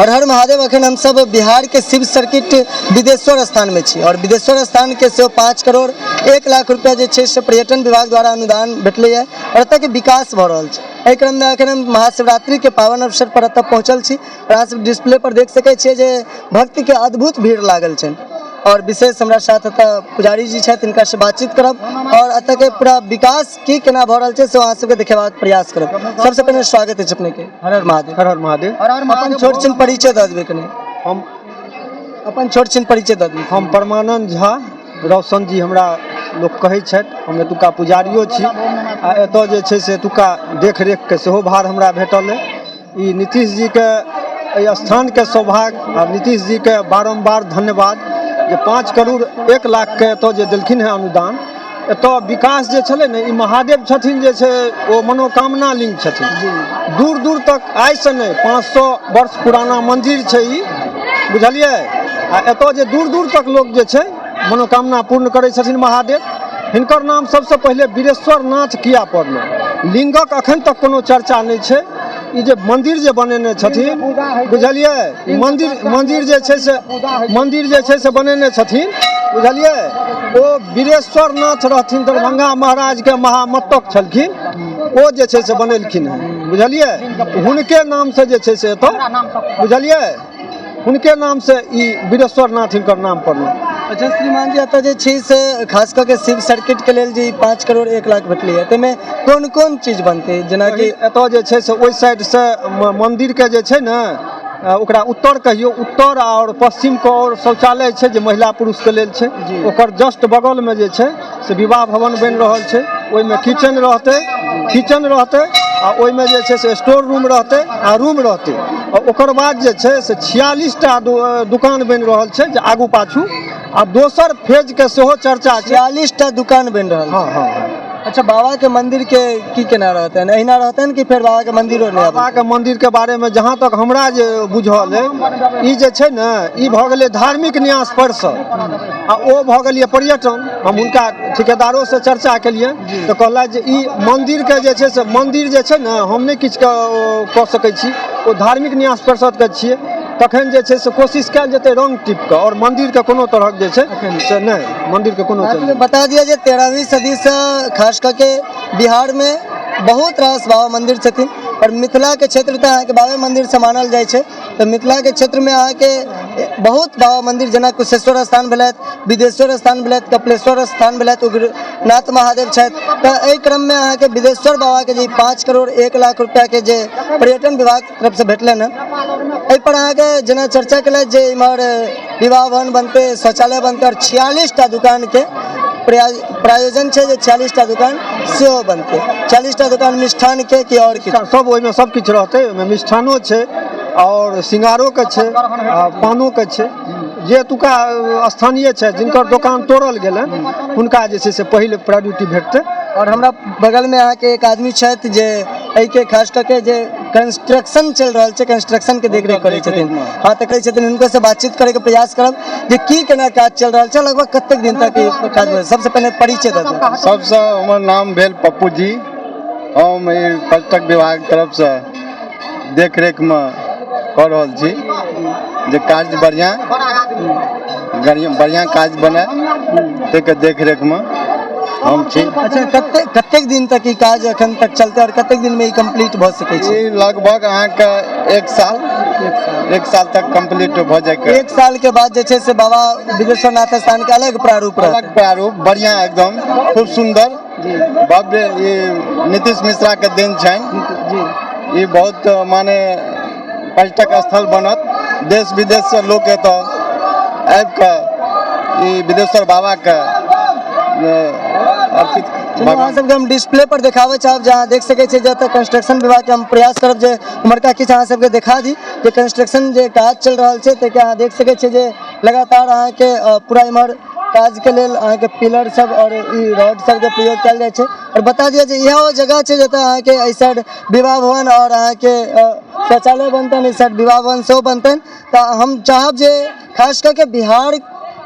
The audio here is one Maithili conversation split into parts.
हर हर महादेव। अखन हम सब बिहार के शिव सर्किट बिदेश्वर स्थान में छी और बिदेश्वर स्थान के सेहो 5 करोड़ 1 लाख रुपया जे छै से पर्यटन विभाग द्वारा अनुदान भेटलै है और एतऽ के विकास भऽ रहल छै। एहि क्रम में अखन हम महाशिवरात्रि के पावन अवसर पर एतऽ पहुँचल छी और अहाँ सब डिस्प्ले पर देख सकै छियै जे भक्त के अद्भुत भीड़ लागल छनि और विशेष हमरा साथ एतऽ पुजारी जी छथि, हिनका से बातचीत करब और एतऽ के पूरा विकास की केना भऽ रहल छै से अहाँ सबके देखेबाक प्रयास करब। सबसे पहिने स्वागत अछि अपने के, हर हर महादेव। हर हर महादेव। अपन छोट छिन परिचय दऽ देबै कनि। हम अपन छोट छिन परिचय दऽ देबै। हम परमानंद झा रौशन जी हमरा लोक कहै छथि। हम एतुका पुजारियो छी आ एतऽ जे छै से एतुका देखरेखके सेहो भार हमरा भेटल अइ। ई नीतीश जीके एहि स्थानके सौभाग्य आ नीतीश जीके बारम्बार धन्यवाद जे 5 करोड़ 1 लाखके एतऽ जे देलखिन हेँ अनुदान। एतऽ विकास जे छलै ने, ई महादेव छथिन जे छै ओ मनोकामना लिंग छथिन। दूर दूर तक आइसँ नहि 500 वर्ष पुराना मन्दिर छै ई, बुझलियै। आ एतऽ जे दूर दूर तक लोक जे छै मनोकामना पूर्ण करै छथिन महादेव। हिनकर नाम सबसँ पहिले वीरेश्वर नाथ किया पड़लै, लिंगक अखन तक कोनो चर्चा नहि छै। ई जे मन्दिर जे बनेने छथिन, बुझलियै, मन्दिर जे छै से मन्दिर जे छै से बनेने छथिन, बुझलियै, ओ वीरेश्वर नाथ रहथिन, दरभंगा महाराजके महामत्तक छलखिन, ओ जे छै से बनेलखिन हेँ, बुझलियै। हुनके नामसँ जे छै से एतऽ, बुझलियै, हुनके नामसँ ई वीरेश्वर नाथ हिनकर नाम पड़लै। अच्छा श्रीमान जी, एतऽ जे छै से खास कऽ के शिव सर्किट के लेल जे ई 5 करोड़ 1 लाख भेटलै ताहिमे कोन कोन चीज बनतै? जेनाकि एतऽ जे छै से ओहि साइडसँ मन्दिरके जे छै ने ओकरा उत्तर कहियौ, उत्तर आओर पश्चिमके आओर शौचालय छै जे महिला पुरुषके लेल छै। ओकर जस्ट बगलमे जे छै से विवाह भवन बनि रहल छै, ओहिमे किचन रहतै, किचन रहतै आ ओहिमे जे छै से स्टोर रूम रहतै आ रूम रहतै। आ ओकर बाद जे छै से 46टा दुकान बनि रहल छै जे आगू पाछू, आ दोसर फेजके सेहो चर्चा छै। 46टा दुकान बनि रहल छै। हँ हँ हँ। अच्छा, बाबा के मंदिर के की केना रहतनि, एहिना रहतनि कि फेर बाबा के मंदिरो नहि? बाबा के मंदिर के बारे में जहाँ तक हमरा जे बुझल है, ई जे छै ने ई भऽ गेलै धार्मिक न्यास परिषद आ ओ भऽ गेलियै पर्यटन। हम हुनका ठिकेदारो से चर्चा केलियै तऽ कहला जे ई मंदिर के जे छै से मंदिर जे छै ने हम नहि किछु कऽ सकै छी, ओ धार्मिक न्यास परिषद के छियै। तखन जे छै से कोशिश कयल जेतै रंग टिप के और मंदिर के कोनो तरहक जे छै से नहि, मंदिर के कोनो। बता दिया जे 13वीं सदी से खास कऽ के बिहार में बहुत रास बाबा मंदिर छथिन और मिथिला के क्षेत्र तऽ अहाँके बाबे मंदिर से मानल जाइ छै। तऽ मिथिला के क्षेत्र में अहाँके बहुत बाबा मंदिर जेना कुशेश्वर स्थान भेलथि, विदेश्वर स्थान भेलथि, कपिलेश्वर स्थान भेलथि, उग्रनाथ महादेव छथि। तऽ एहि क्रम में अहाँके विदेश्वर बाबा के जे 5 करोड़ 1 लाख रुपया के जे पर्यटन विभाग तरफ से भेटलनि हँ, एहि पर अहाँके जेना चर्चा केलथि जे इम्हर विवाह भवन बनतै, शौचालय बनतै और 46टा दुकान के प्रायोजन छै जे 46टा दुकान सेहो बनतै। 46टा दुकान मिष्ठान के कि और किछु? सब ओहिमे सब किछु रहतै। ओहिमे मिष्ठानो छै और सिंगारो के छै आ पानो के छै। जे एतुका स्थानीय छै जिनकर दोकान तोड़ल गेलनि हुनका जे छै से पहिल प्रायोरिटी भेटतै। और हमरा बगल में अहाँके एक आदमी छथि जे एहिके खास कऽ के जे कंस्ट्रक्शन चलि रहल छै, कंस्ट्रक्शन के देखरेख करै छथिन। हँ, तऽ कहै छथिन, हुनको से बातचीत करैके प्रयास करब जे की केना काज चलि रहल छै, लगभग कतेक दिन तक ई काज भेल। सबसे पहिने परिचय दऽ दिअ। सबसँ हमर नाम भेल पप्पू जी। हम ई पर्यटक विभाग तरफसँ देखरेखमे कऽ रहल छी जे काज बढ़िआँ बढ़िआँ काज बनै ताहिके देखरेखमे हम छी। अच्छा, कतेक कतेक दिन तक ई काज एखन तक चलतै और कतेक दिन में ई कंप्लीट भऽ सकै छै? ई लगभग अहाँके 1 साल, 1 साल तक कंप्लीट भऽ जायके। 1 साल के बाद जे छै से बाबा विदेश्वर नाथ स्थान के अलग प्रारूप रहतै। अलग प्रारूप, बढ़िआँ, एकदम खूब सुन्दर भव्य। ई नीतीश मिश्रा के देन छनि जी। ई बहुत माने पर्यटक स्थल बनत। देश विदेश से लोक एतऽ आबि कऽ ई विदेश्वर बाबा के अर्पित। चलू, अहाँ सबके हम डिस्प्ले पर देखाबऽ चाहब जे अहाँ देख सकै छियै जे एतऽ कंस्ट्रक्शन विभाग के हम प्रयास करब जे उम्हरका किछु अहाँ सबके देखा दी जे कंस्ट्रक्शन जे काज चलि रहल छै ताहिके अहाँ देख सकै छियै जे लगातार अहाँके पूरा इम्हर काजके लेल अहाँके पिलर सब और ई रॉड सबके प्रयोग कयल जाइ छै। और बता दिअ जे इएह ओ जगह छै जतऽ अहाँके एहि साइड विवाह भवन और अहाँके शौचालय बनतनि, एहि साइड विवाह भवन सेहो बनतनि। तऽ हम चाहब जे खास कऽ के बिहार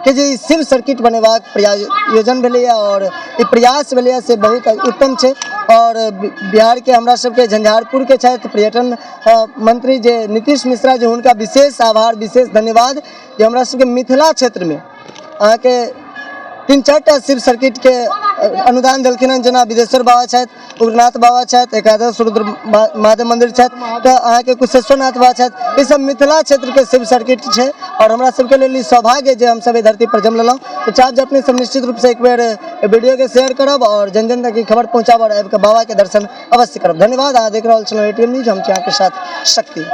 के जे ई शिव सर्किट बनेबाक प्रयास योजन भेलैए और ई प्रयास भेलैए से बहुत उत्तम छै। आओर बिहारके हमरा सबके झंझारपुरके छथि पर्यटन मंत्री जे नीतीश मिश्रा जी, हुनका विशेष आभार, विशेष धन्यवाद जे हमरा सबके मिथिला क्षेत्रमे अहाँके 3-4 टा शिव सर्किटके अनुदान देलखिन हँ, जेना विदेश्वर बाबा छथि, उग्रनाथ बाबा छथि, एकादश रुद्र महादेव मंदिर छथि, तऽ अहाँके कुशेश्वरनाथ बाबा छथि। ई सब मिथिला क्षेत्रके शिव सर्किट छै आओर हमरा सबके लेल ई सौभाग्य जे हमसब एहि धरती पर जन्म लेलहुँ। तऽ चाहब जे अपने सब निश्चित रूपसँ एक बेर वीडियोके शेयर करब आओर जन जन तक ई खबर पहुँचाब आओर आबिके बाबाके दर्शन अवश्य करब। धन्यवाद। अहाँ देख रहल छलहुँ एटीएम न्यूज, हम छी अहाँके साथ शक्ति।